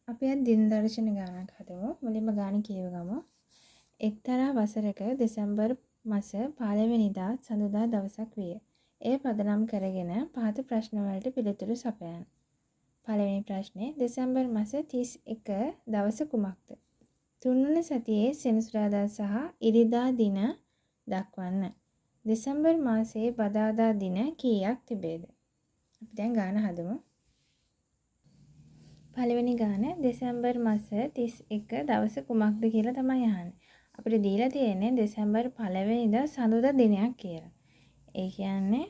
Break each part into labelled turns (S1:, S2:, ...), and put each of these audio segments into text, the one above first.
S1: අපි අද දින දර්ශන ගානක් හදමු. මුලින්ම ගාන කියව ගමු. එක්තරා වසරක දෙසැම්බර් මස 1 වෙනිදා සඳුදා දවසක් විය. එය පදනම් කරගෙන පහත ප්‍රශ්න වලට පිළිතුරු සපයන්න. පළවෙනි ප්‍රශ්නේ දෙසැම්බර් මස 31 දවස කුමක්ද? තුන්වන සතියේ සෙනසුරාදා සහ ඉරිදා දින දක්වන්න. දෙසැම්බර් මාසයේ බදාදා දින කීයක් තිබේද? අපි දැන් ගාන හදමු. පළවෙනි ගාන දෙසැම්බර් මස 31 දවස කුමක්ද කියලා තමයි අහන්නේ. අපිට දීලා තියෙන්නේ දෙසැම්බර් 1 වෙනිදා සඳුදා දිනයක් කියලා. ඒ කියන්නේ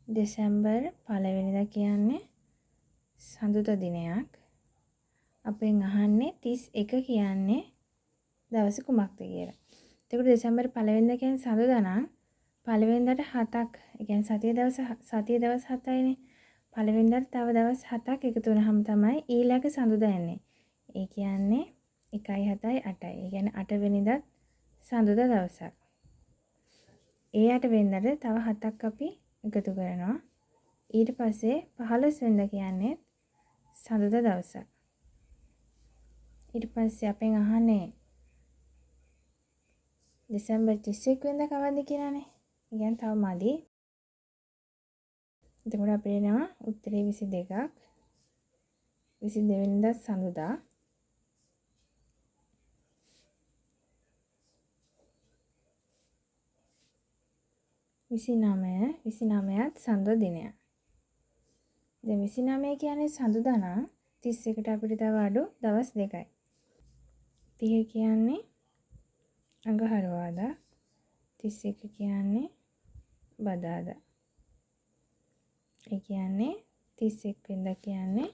S1: දෙසැම්බර් 1 වෙනිදා කියන්නේ සඳුදා දිනයක්. අපෙන් අහන්නේ 31 කියන්නේ දවස කුමක්ද කියලා. එතකොට දෙසැම්බර් 1 වෙනිදා කියන්නේ සඳුදා නම් 1 වෙනිදාට 7ක්, ඒ කියන්නේ සතිය දවස් 7යිනේ. 1 වෙනිදාට තව දවස් 7ක් එකතු වුනහම තමයි ඊළඟ සඳුදා එන්නේ. ඒ කියන්නේ 1යි 7යි 8යි. ඒ කියන්නේ 8 වෙනිදාත් සඳුදා දවසක්. ඒ 8 වෙනිදාට තව 7ක් අපි එකතු කරනවා. ඊට පස්සේ 15 වෙනිදා කියන්නේ සඳුදා දවසක්. ඊට පස්සේ අපෙන් අහන්නේ දෙසැම්බර් 31 වෙනිදා කවද්ද කියලානේ. ඒ කියන්නේ තව මදි. එතකොට අපිට එනවා උත්තරේ 22ක්. 22 වෙනිදා සඳුදා. 29ත් සඳුදා දිනයක්. දැන් 29 කියන්නේ සඳුදා නම් 31ට අපිට තව අඩු දවස් 2යි. 30 කියන්නේ අඟහරුවාදා, 31 කියන්නේ බදාදා. ඒ කියන්නේ 31 වෙනිදා කියන්නේ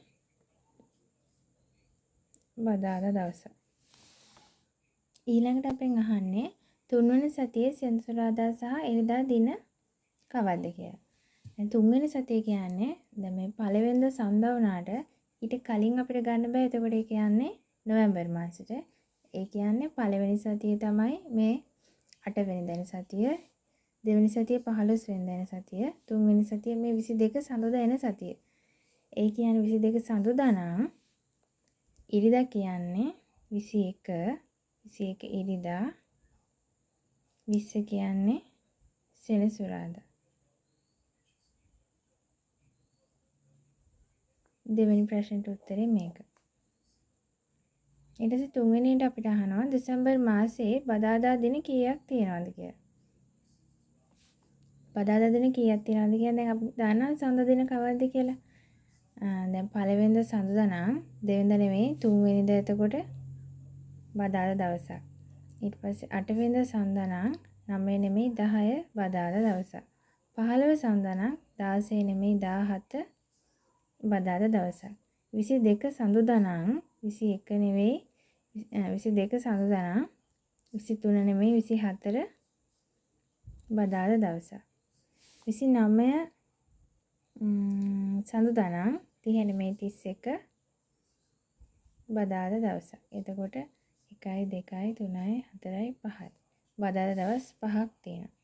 S1: බදාදා දවස. ඊළඟට අපෙන් අහන්නේ තුන්වන සතියේ සෙනසුරාදා සහ ඉරිදා දින කවද්ද කියලා. දැන් තුන්වෙනි සතිය කියන්නේ දැන් මේ පළවෙනිදා සඳුදා වුණාට ඊට කලින් අපිට ගන්න බෑ. එතකොට ඒ කියන්නේ නොවැම්බර් මාසෙට. ඒ කියන්නේ පළවෙනි සතිය තමයි මේ 8 වෙනිදා එන සතිය, දෙවෙනි සතිය 15 වෙනිදා එන සතිය, තුන්වෙනි සතිය මේ 22 සඳුදා එන සතිය. ඒ කියන්නේ 22 සඳුදා නම් ඉරිදා කියන්නේ 21, 21 ඉරිදා, 20 කියන්නේ සෙනසුරාදා. දෙවෙනි ප්‍රශ්නෙට උත්තරේ මේක. ඊට පස්සේ තුන්වෙනියට අපිට අහනවා දෙසැම්බර් මාසයේ බදාදා දින කීයක් තියෙනවද කියලා. බදාදා දින කීයක් තියෙනවද කියන්නේ දැන් අපි දන්නවා සඳුදා දින කවද්ද කියලා. දැන් පළවෙනිදා සඳුදා නම් දෙවෙනිදා නෙමෙයි තුන්වෙනිදා එතකොට බදාදා දවසක්. ඊට පස්සේ 8 වෙනිදා සඳුදා නම් 9 නෙමෙයි 10 බදාදා දවසක්. 15 සඳුදා නම් 16 නෙමෙයි 17 බදාදා දවසක්. 22 සඳුදා නම් 21 නෙවෙයි 22 සඳුදා නම් 23 නෙමෙයි 24 බදාදා දවසක්. 29 සඳුදා නම් 30 නෙමෙයි 31 බදාදා දවසක්. එතකොට 1යි 2යි 3යි 4යි 5යි බදාදා දවස් 5ක් තියෙනවා.